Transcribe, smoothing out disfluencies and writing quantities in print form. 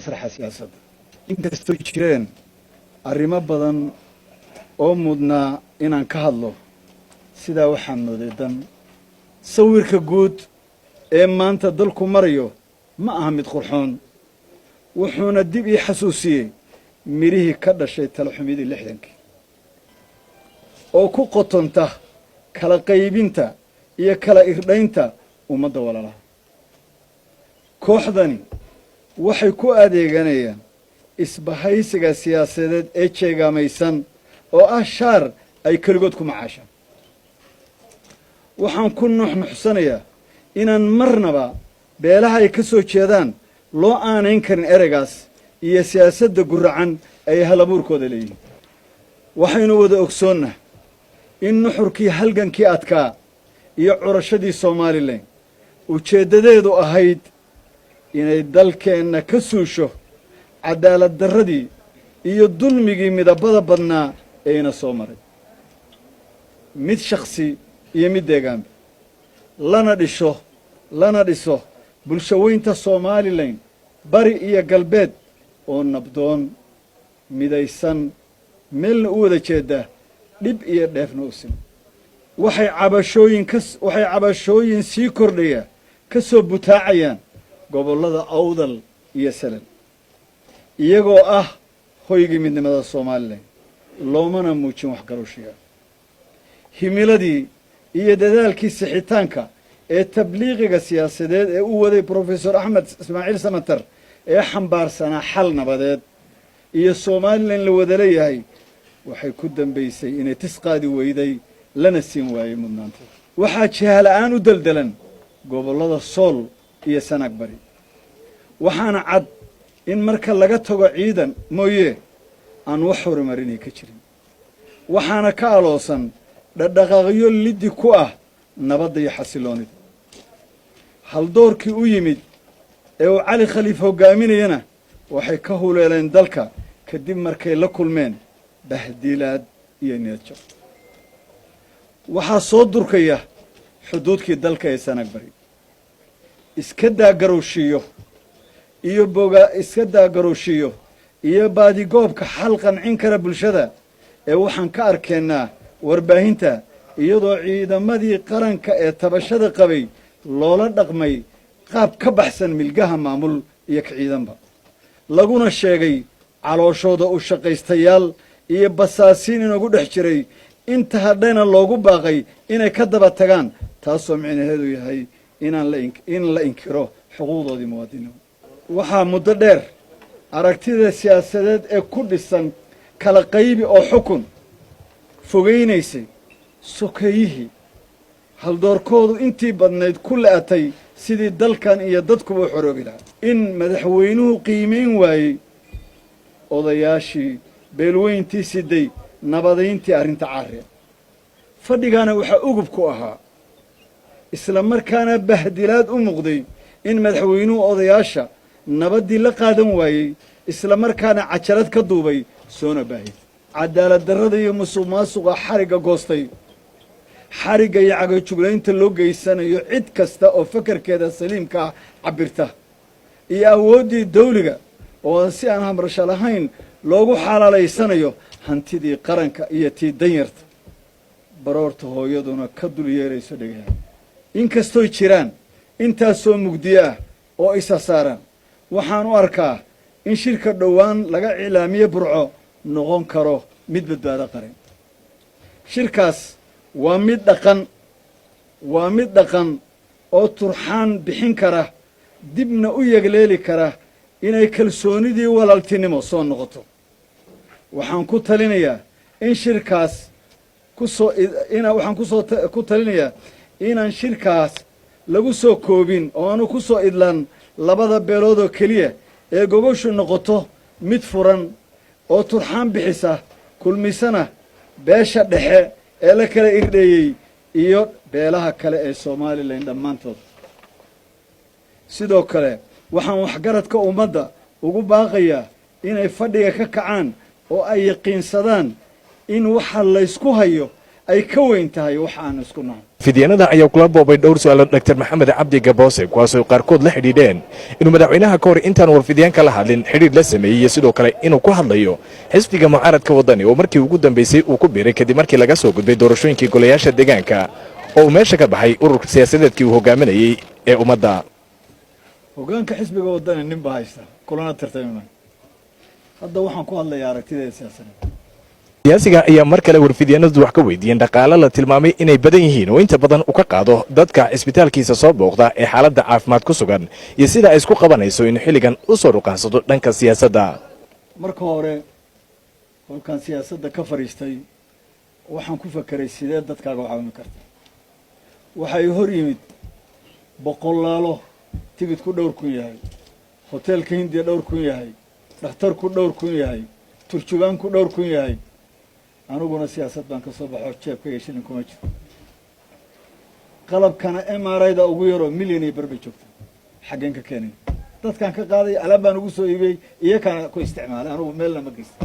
Masraxa siyaasadda, inkastoo jireen arrimo badan oo mudnaa inaan ka hadlo, sidaa waxaan mooday dan. Sawirka guud ee maanta dalku marayo ma aha mid qurxoon, wuxuuna dib ii xasuusiyey midhihii ka dhashay talaxumidii 60-kii oo ku qotonta kala qaybinta iyo kala irdhaynta ummadda walaalaha. Kooxdani waxay ku adeeganayaan isbahaysiga siyaasadeed ee jeegaamaysan oo ah shaar ay keligood ku macaashaan. Waxaan ku nuxnuxsanayaa inaan marnaba beelaha ay ka soo jeedaan loo aanayn karin ereygaas iyo siyaasadda guracan ay halabuurkooda leeyihiin. Waxaynu wada ogsoonnah in nuxurkii halgankii adkaa iyo curashadii Somalilan ujeeddadeedu ahayd inay dalkeenna ka suusho cadaalad darradii iyo dulmigii midabada badnaa ee ina soo maray, mid shakhsi iyo mid deegaanba, lana dhiso bulshaweynta Somalilan, bari iyo galbeed, oo nabdoon, midaysan, meelna u wada jeedda, dhib iyo dheefna u siman. Waxay cabashooyin sii kordhaya ka soo butaacayaan gobollada Awdal iyo Salal, iyagoo ah hoygii midnimada Somalilan, loomana muujin waxgarowshiga. Himiladii iyo dadaalkii sixitaanka ee tabliiqiga siyaasadeed ee u waday Professor Axmed Ismaaciil Samatar ee xambaarsanaa xal nabadeed iyo Somalilan la wada leeyahay waxay ku dambaysay inay tis qaadi weyday, lana siin waayey mudnaanteed. Waxaa jihala-aan u deldelan gobollada Sool iyo Sanaag Bari, waxaana cad in marka laga tago ciidan mooye aan wax horumarinay ka jirin. Waxaana ka aloosan dhaqdhaqaaqyo liddi ku ah nabadda iyo xasiloonida. Haldoorkii u yimid ee uu Cali Khaliif hoggaaminayana waxay ka huleeleen dalka kadib markay la kulmeen bahdilaad iyo niyadjab. Waxaa soo durkaya xuduudkii dalka ee Sanaag Bari. Iska daa garowshiiyo iyo boga, iska daa garowshiiyo iyo baadigoobka xal qancin kara bulshada, ee waxaan ka arkaynaa warbaahinta iyadoo ciidamadii qaranka ee tabashada qabay loola dhaqmay qaab ka baxsan milgaha maamul iyo ka ciidanba, laguna sheegay calooshooda u shaqaystayaal iyo basaasiin inoogu dhex jiray, inta hadhayna loogu baaqay inay ka daba tagaan, taasoo micnaheedu yahay inaan in la inkiro xuquuqdoodii muwaadiniinimo. Waxaa muddo dheer aragtida siyaasadeed ee ku dhisan kala qaybi oo xukun fogaynaysay sokeeyihii haldoorkoodu intii badnayd ku la'atay sidii dalkan iyo dadkuba u xoroobi lahaa. In madaxweynuhu qiimayn waayey odayaashii beelweyntii siday nabadayntii arrinta carre fadhigaana waxaa ugub ku ahaa, isla markaana bahdilaad u muuqday, in madaxweynuhu odayaasha nabaddii la qaadan waayey, isla markaana cajalad ka duubay soona baahiyey. Cadaalad darrada iyo musuq maasuqa xarigga goostay, xarigga iyo cagajuglaynta loo geysanayo cid kasta oo fakarkeeda saliimka ah cabbirta, iyo awooddii dawliga oo si aan hamrasho lahayn loogu xalaalaysanayo hantidii qaranka iyo tii danyarta, baroorta hooyaduna ka dul yeerayso dhegaha. Inkastoy jiraan intaasoo mugdiyo ah oo isa saaran, waxaan u arkaa in shirka dhowaan laga cilaamiye Burco noqon karo mid badbaado qaran. Shirkaas waa mid dhaqan oo turxaan bixin kara, dibna u yegleeli kara inay kalsoonidii walaaltinimo soo noqoto. Waxaan ku talinayaa in shirkaas kusoo ina waxaan kusoo ku talinayaa inaan shirkaas lagu soo koobin oo aanu ku soo idlan labada beelood oo keliya, ee gogoshu noqoto mid furan oo turxaan bixisa, kulmisana beesha dhexe ee la kala irdheeyey iyo beelaha kale ee Somalilan dhammaantood. Sidoo kale, waxaan waxgaradka ummadda ugu baaqayaa inay fadhiga ka kacaan oo ay yaqiinsadaan in waxa laysku hayo Ay ka weyn tahay wax aan isku nahay. Fidyanada ayaa kula boobay dhowr su-aalo Dr Maxamed Cabdi Gaboose, kuwaasoo qaarkood la xidhiidheen inuu madaxweynaha ka hor intaan warfidyaanka la hadlin xidhiidh la sameeyey, iyo sidoo kale inuu ku hadlayo xisbiga mucaaradka Waddani oo markii ugu dambaysay uu ku biiray kadib markii laga soo gudbay doorashooyinkii golayaasha deegaanka oo uu meesha ka baxay ururka siyaasadeedkii uu hogaaminayey ee Ummadda. Hoggaanka xisbiga Waddani nin baa haysta, kulana tartamima. Hadda waxaan ku hadlayaa aragtideeda siyaasadeed. Siyaasiga ayaa mar kale warfidyaanadu wax ka weydiiyeen dhaqaale la tilmaamay inay badan yihiin oo inta badan uu ka qaado dadka cisbitaalkiisa soo booqda ee xaaladda caafimaad ku sugan, iyo sida ay isku qabanayso inuu xilligan u soo ruqaansado dhanka siyaasadda. Marka hore, kolkaan siyaasadda ka fadhiistay, waxaan ku fakeray sidee dadkaaga u caawin karta. Waxay hor yimid boqolaalo tigidku dhowr kun yahay, hoteelka Hindiya dhowr kun yahay, dhakhtarku dhowr kun yahay, turjubaanku dhowr kun yahay. Aniguna siyaasad baan ka soo baxo, jeebkayga shilin kuma jiro. Qalabkana MRI-da ugu yaroo 1.5 milyan bay joogta. Xaggeen ka keenay? Dadkaan ka qaaday, alaab baan ugu soo iibiyey, iyakaana ku isticmaalay. Anugu meelna ma geysta.